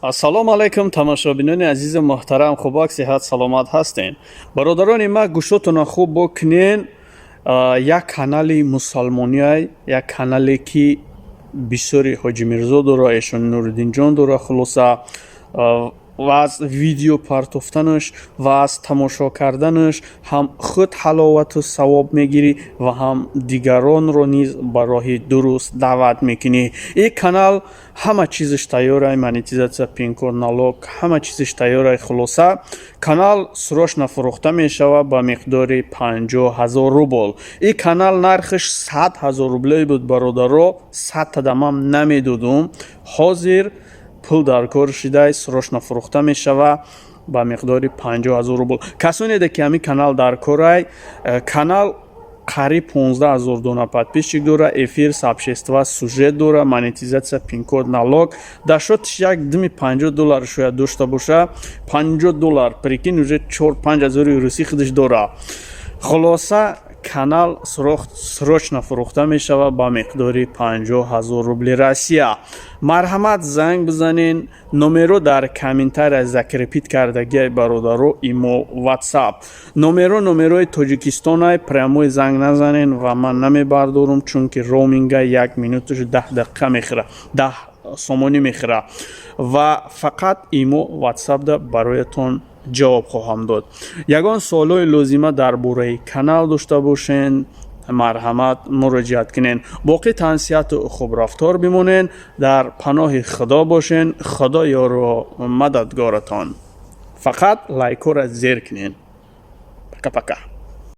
Ассалому алайкум, тамошобинони азизу муҳтарам. Хубак, сиҳат, саломат ҳастен? Бародарони ма, гӯшотона хуб бокунен. Як канали мусалмониай, як канале, ки бисёри Ҳоҷи Мирзо дора, эшон Нуриддинҷон дора. Хулоса, ва аз видео партофтанаш ва аз тамошо карданаш ҳам худ ҳаловату савоб мегирӣ ва ҳам дигаронро низ ба роҳи дуруст даъват мекунӣ. Ин канал ҳама чизаш тайёрай: монетизатсия, пинкод, налог, ҳама чизаш тайёрай. Хулоса, канал срочно фурӯхта мешавад ба миқдори 50 000 рубл. Ин канал нархаш 100 000 рубле буд, бародаро, 100 тадамам намедодум. Ҳозир пул дар кор шидай, срочно фурӯхта мешава ба миқдори 50 000 рубл. Касонеде, ки ҳамин канал дар корай, канал қариб 15 000 дона подписчик дора, эфир, сообщества, сюжет дора, монетизатсия, пинкод, налог. Дар счётиш як думи 50 доллар шояд дошта боша. 50 доллар, прикинь, уже чор панҷ ҳазори русӣ худаш дора. Хулоса, канал срочно фурӯхта мешавад ба миқдори 50 000 рубли Россия. Марҳамат, занг бизанен. Номеро дар комментария закрепить кардагиай, бародаро, имо, Ватсап номеро, номерои Тоҷикистонай. Прямой занг назанен ва ман намебардорум, чунки роуминга як минуташ 10 дақиқа мехӯра, 10 сомонӣ мехӯра. Ва фақат имо, Ватсапда бароятон ҷавоб хоҳам дод. Ягон суолҳои лозима дар бораи канал дошта бошен, марҳамат, муроҷиат кунен. Боқӣ тансиҳату хубрафтор бимонен, дар паноҳи Худо бошен. Худо ёру мададгоратон. Фақат лайкҳоро зер кунен. Пока, пока.